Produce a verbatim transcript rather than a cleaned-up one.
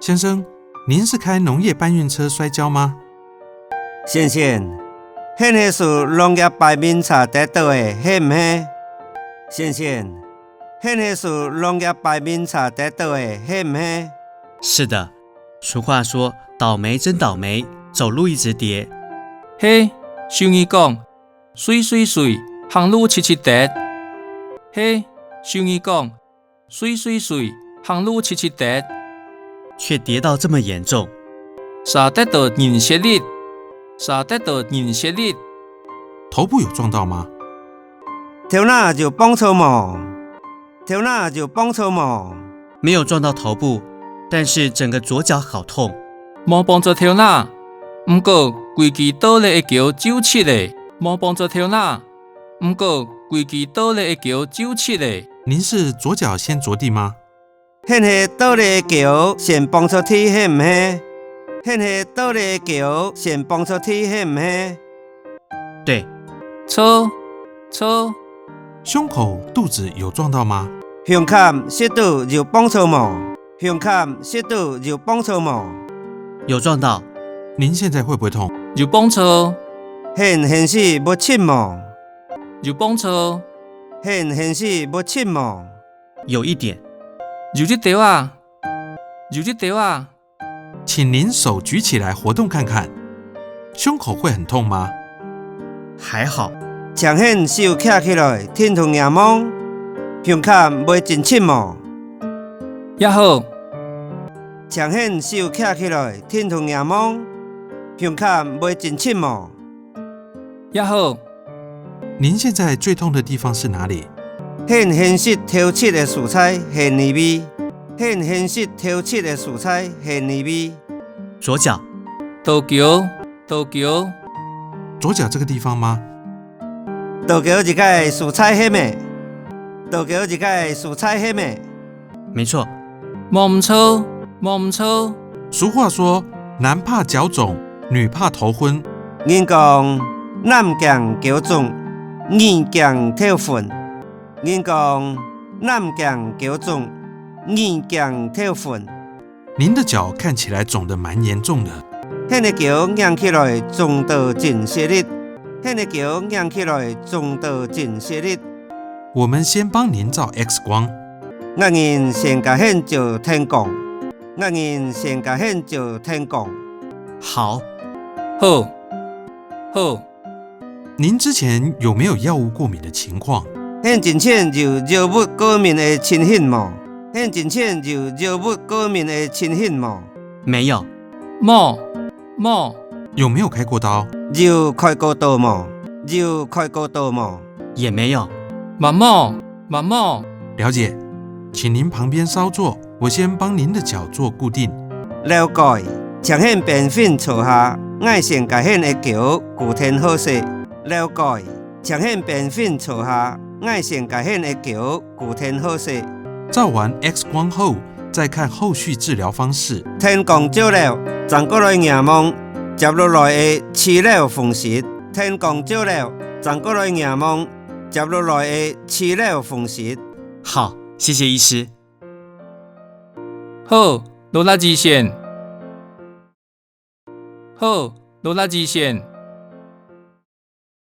先生，您是开农业搬运车摔跤吗？先生，你是属农业搬运车跌倒个，是毋是？先生，你是属农业搬运车跌倒个，是毋是？是的，俗话说，倒霉真倒霉，走路一直跌。係，俗語講，衰衰衰，行路直直跌。係，俗語講，衰衰衰，行路直直跌。却跌到这么严重。煞跌到恁失禮，煞跌到恁失禮。头部有撞到吗？頭那有碰著無？頭那有碰著無？没有撞到头部，但是整个左脚好痛。無碰著頭那，毋過規支倒咧个腳就疾咧。無碰著頭那，毋過規支倒咧个腳就疾咧。您是左脚先着地吗？你係倒咧个腳先碰著地，係毋係？你係倒咧个腳先碰著地，係毋係？对。著，著。胸口、肚子有撞到吗？胸坎、膝肚有碰著無？胸坎、膝肚有碰著無？有撞到。您现在会不会痛？有碰著。你現時會疾無？有碰著。你現時會疾無？有一点。有一兜仔，有一兜仔。请您手举起来活动看看，胸口会很痛吗？还好。請你手擎起來，停動䀴望，胸坎會真疾無？也好。請你手擎起來，停動䀴望，胸坎會真疾無？ 也好。您现在最痛的地方是哪里？你現時頭疾个所在係哪位？你現時頭疾个所在係哪位？左脚。倒腳，倒腳。左脚这个地方吗？倒腳這个所在係無？倒腳這个所在係無？ 没错。無毋著，無毋著。俗话说，男怕脚肿，女怕头昏。人講，男驚腳腫，女驚頭昏。人講，男驚腳腫，女驚頭昏。您的脚看起来肿得蛮严重的。你个腳䀴起來腫到真失禮。你个腳䀴起來腫到真失禮。我们先帮您照X光。 𠊎人先佮你照電光。𠊎人先佮你照電光。好。好。好。您之前有没有药物过敏的情况？你之前有藥物过敏个情形無？你之前有药物过敏个情形無？没有。無。 無。有没有开过刀？有开过刀無？有开过刀無？也没有。嘛無，嘛無。了解，请您旁边稍坐，我先帮您的脚做固定。了解，請你邊脣坐下，𠊎先佮你个腳固定好勢。了解，請你邊脣坐下，𠊎先佮你个腳 固定好勢。照完X光后，再看后续治疗方式。電光照了，正過來䀴望接落來个治療方式。電光照了，正過來䀴望接落來个治療方式。好，谢谢医师。好，勞力醫生。 好，勞力醫生。